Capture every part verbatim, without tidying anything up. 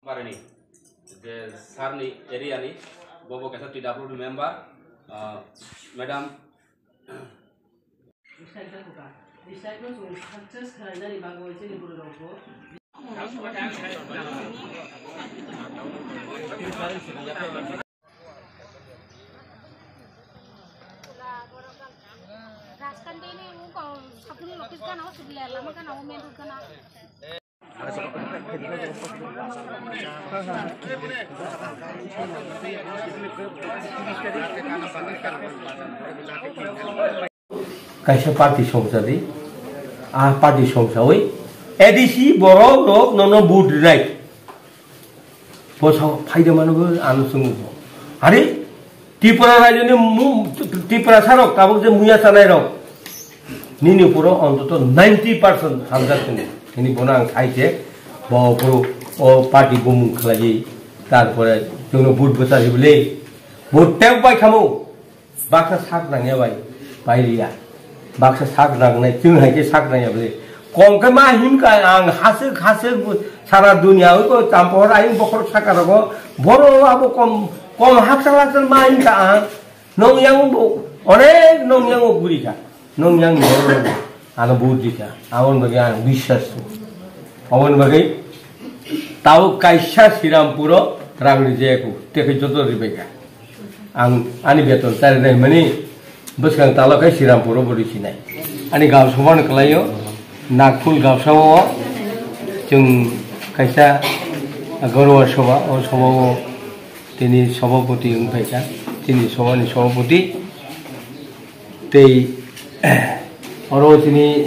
Barini, je sarni area ni, bobo kaisa T W D member, ah, madam. Rajkandini, o, o, sapuni office gana, o, sibile lama gana, o, main road gana. Kaisa party songchadi, a party songchawi A D C borok rok nono vote rinai. Bo sao phaida mano bo ano chwngbo. Are Tripura rajyoni mu-, Tripura sarok tabuk je muya chanai rok nini puro ontoto ninety percent hamjak chwngbo. Nini bono ang sai se bo puro o party bumung khlaiwi tarpore chwngno vote bwchar hibli vote tek bai khamo. Baksa sak nangya bai, bai liya. Baksa sak nangnai, chwng hai khe sak nangya bwle. Kom khe ma himkha ang haswk, haswk sara dunia o ko champohor ayung bokhorok saka rogo. Boro abo kom, kom hakchal hakchal ma himkha ang. Nong yang bo, onek nong yang o guri kha. Nong yang ni boro ano bujikha. Aboni bagwi ang biswas. Aboni bagwi tao kaisa Srirampuro rang rijaya kho. Tei khe joto ribaikha. Ang ani beton chari nai mani bwskang talo khai Srirampuro bo risinai. Ani gao soba no kwlaio, Nagpur gao soba o chwng kaisa Garuwa soba, o soba o tini sobapoti wng phaikha, tini sobani sobapoti tei oro tini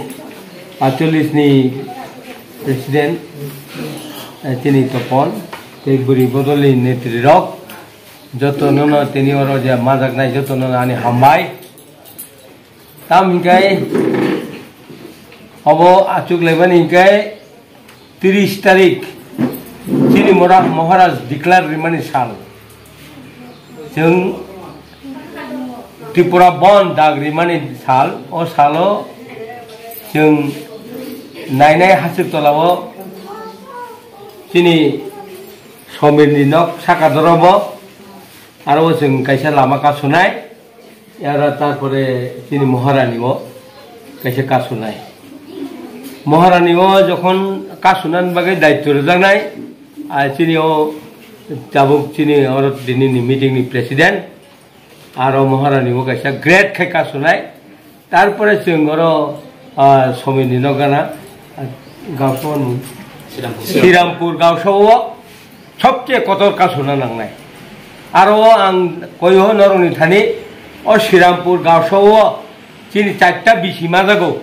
atchollish ni president, eh, tini Topon tei bwrwi bodolni netri rok. Jotono no tini oro je majaknai jotono no ani hambai. Tam hinkai obo achuk laimani hinkai tris tarik chini mora Maharaj declare rimani sal. Chwng Tripura Bandh dag rimani sal, o salo chwng nainai Hasik Tolao chini Somirni nok saka dorobo. Aro o chwng kaisa lama kasunai, aro tarpore chini Maharani o kaisa kasunai. Maharani o jokhon kasunani bagwi daityo rwjaknai, ah, chini o tabuk chini oro dinini meeting ni president, aro Maharani o kaisa great khai kasunai. Tarpore chwng oro, ah, Somirni nok gana, ah, gaosao ni Srirampur. Srirampur gaosao sobche kotor kasuna nangnai. Aro ang koiho norokni thani o Srirampur gaosao chini charta bisi majago.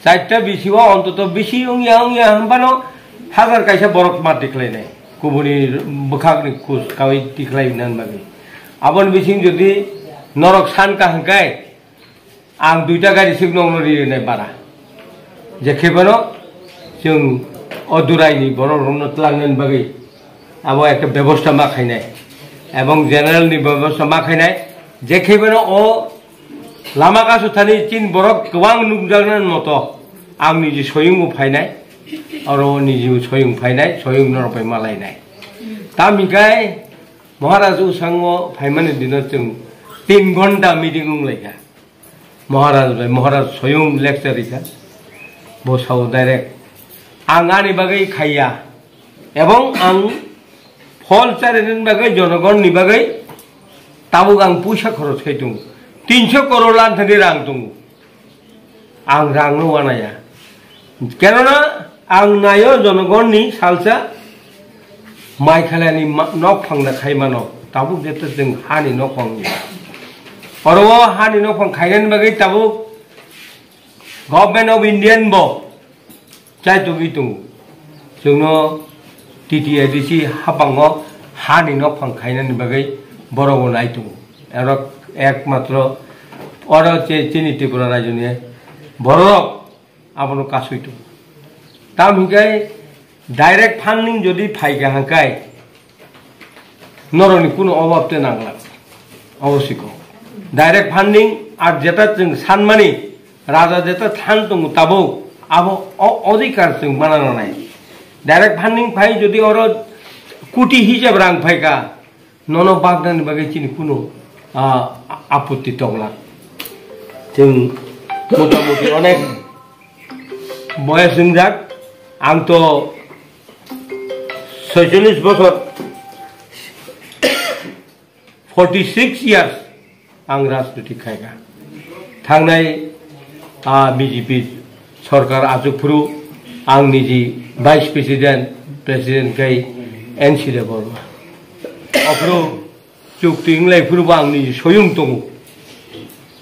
Charta bisi o ontoto bisi wngya wngya hwnbano hajar kaisa borok ma tikhlainai. Kubuni bwkhakni khus kawi tikhlai nan bagwi. Aboni bising jodi norok san ka hwnkai, ang duita gari sik nokno ri rinai bara. Je khe bono chwng o Durai ni borok rokno twlang nani bagwi abo ekta bebosta ma khainai. Ebong general ni bebosta ma khainai. Je khe bono o lama kasu thani chin borok kwbang nukjaknani moto ang niji soyung bo phainai. Oro niji soyung phainai, soyung norok bai malainai. Tam hikai Maharaj usango phaimani dino chwng tin ghonta meeting wnglaikha. Maharaj bai Maharaj soyung lecture rikha. Bo sao direct, "Ang ani bagwi khaiya, ebong ang phol charinani bagwi, jonogonni bagwi tabuk ang puisa khoroj khai tongo. Tinso koror lan thani rang tongo. Ang rangno uanaya. Kenona ang naio jonogonni salsa mai khalani ma-, nok phangna khai mano. Tabuk jeto chwng hani nok phang. Oro o hani nok phang khainani bagwi tabuk Government of Indian bo chai tugwi tongo. Chwngno T T A D C hapango hani nok phang khainani bagwi borok bo nai tongo. Ero ekmatro oro che chini Tripura rajyoni borok abono kasui tongo. Tam hinkhe direct funding jodi phaikha hwnkhai norokni kuno obab te nangla. Obo siko. Direct funding ar jeta chwng sanmani raja jeta than tongo tabuk abo o odhikar chwng mana nanai. Direct funding phai jodi oro koti hisab rang phaika, nono bagdani bagwi chini kuno, ah, apotti tongla. Chwng motamuti onek boyos wngjak, ang to soicholish bosor, forty six years ang rajniti khaika. Thangnai, ah, B J P sorkar achuk phuru ang niji vice president, president khai N C Debbarma. Ophuru chukti wnglai phuru bo ang niji soyung tongo.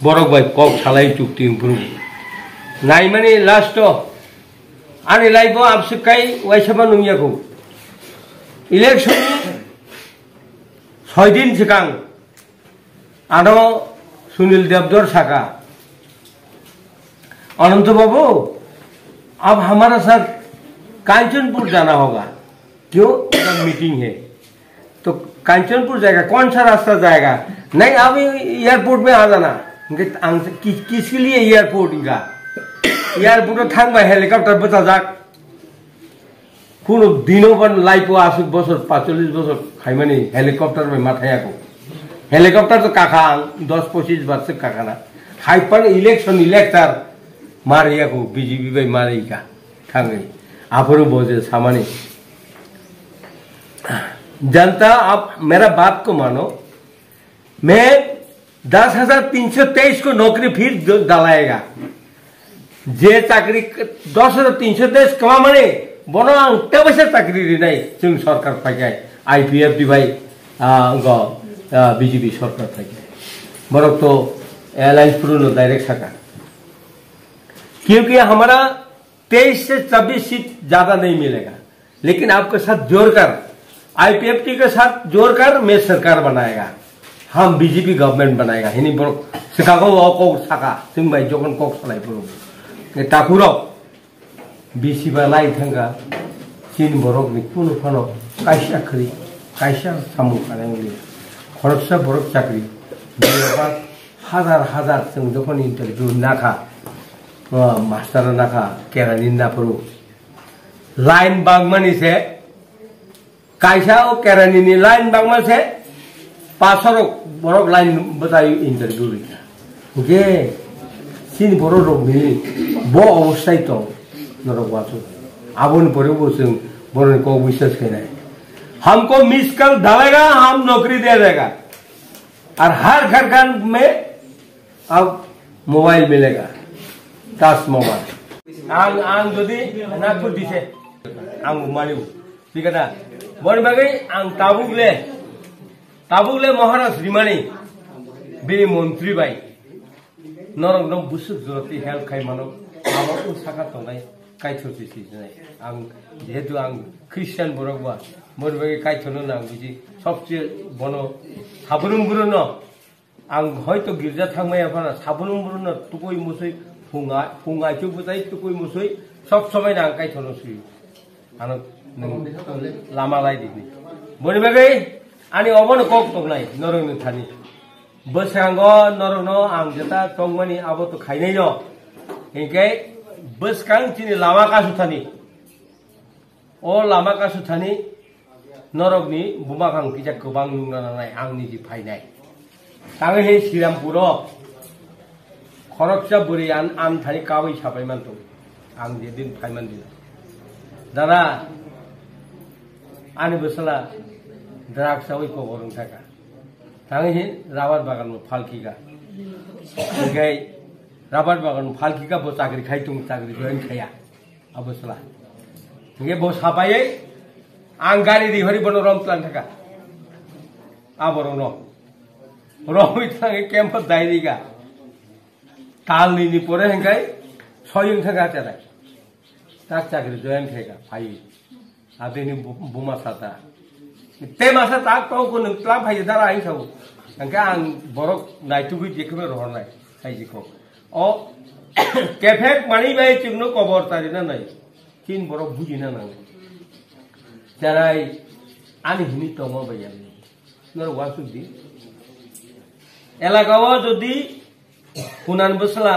Borok bai kok salai chukti wng phuru. Naimani last o ani life o abswk kai waisa ma nungya kho. Election ni soi din swkang ano Sunil Debdor saka, "Ananto Babu, ab hamara sath Kanchanpur jana hoga, kyun mera meeting hai." To Kanchanpur jayega, kaun sa rasta jayega? Nahi, abhi airport mein aa jana. Hingke ang ki-, kiske liye airport inka? Airport o thangba helicopter bwchajak. Kuno dino ban life o aswk bosor, pacholish bosor khaimani helicopter bai ma thaya ko. Helicopter to kakha ang dos pochish bar swk kakha na. Hai pan election elector mariya ko B J P bai marika thangwi. Aphuru bo je samani. जनता अब मेरा बात को मानो, मैं दस हजार तीन सौ तेईस को नौकरी फिर द-, दिलाएगा। जे चाकरी क-, दस हजार तीन सौ तेईस कमा माने, bono ang tebasa chakri rinai, chwng sorkar phaikai, I P F T bai, ah, go, ah, B J P sorkar phaikai. Borok to alliance puru no direct saka. क्योंकि हमारा तेईस से चौबीस सीट ज्यादा नहीं मिलेगा, लेकिन आपके साथ जोड़कर, आईपीएफटी के साथ जोड़कर मैं सरकार बनाएगा, हम बीजेपी गवर्नमेंट बनाएगा। Hini borok swkang o kok saka, chwng bai jokon kok salai phuru. E takhurok, bisi ba lai thangka, chini borok ni kunu phano kaisa khri, kaisa samung kanai wngya. Khoroksa borok chakri, biyaba hazar hazar chwng jokon interview nakha, o master nakha, kerani naphuru. Line bangmani se, kaisa o kerani ni line bangma se, pasorok borok line bwtai interview rikha. Hingke chini borok rok ni bo obostai tong norok wansuk. Aboni pore bo chwng borok ni kok biswas khainai. हमको miss call डालेगा, हम नौकरी दे देगा। और हर घर घर में अब मोबाइल मिलेगा, touch mobile. Ang, ang jodi Nagpur dise, ang maliu. Thik na? Boni bagwi ang tabuk le, tabuk le Maharaj Rimani, bini montri bai. Norok no busuk joroti help khai mano, abo o saka tongnai, kaithor si si nai. Ang, jehetu ang Christian borok ba, boni bagwi kaithor no nang bisi, sobse bono, sabrum buru no, ang hoito girja thangmaya phano, sabrum buru no tukui musui, phunga, phunga chuk bwtai tukui musui, sob somai no ang kaithor no sui. Ano nwng lama lai di. Boni bagwi ani obono kok tongnai norok ni thani. Bwskango norok no ang jeta tongmani abo to khainai no. Hinkhe bwskang chini lama kasu thani. O lama kasu thani norok ni buma kang kisa kwbang nungna nangnai ang niji phainai. Tangwi he Sirampuro khoroksa bwrwi an, an thani kawi sapai man tongo. Ang je din phai man dina. Dada, ani bwsala drugs sawi kobor wng thaka. Tangwi he rubber bagan bo phalkika. Hinkhe rubber bagan phalkika bo chakri khai tongo, chakri join khaya. Abo sala. Hingke bo sapaiye ang gari rihori bono rom tlang thaka. Abo rono. Romwi thangi kempo dairiga. Tal nini pore hingkai soyung thaka terai. Tak chakri join khaika phai. Abini bu-, buma sata. Te masa tak tong ko nwng tlang phai dara hing sao. Hingke ang borok naitugwi jekhe rohornai. Hai jikok. O kephek mani bai chwngno kobor tarina nai. Chin borok bujina nang. Cherai ani hini tongma bai ya. Nor wasuk di. Elaka o jodi kunan bwsla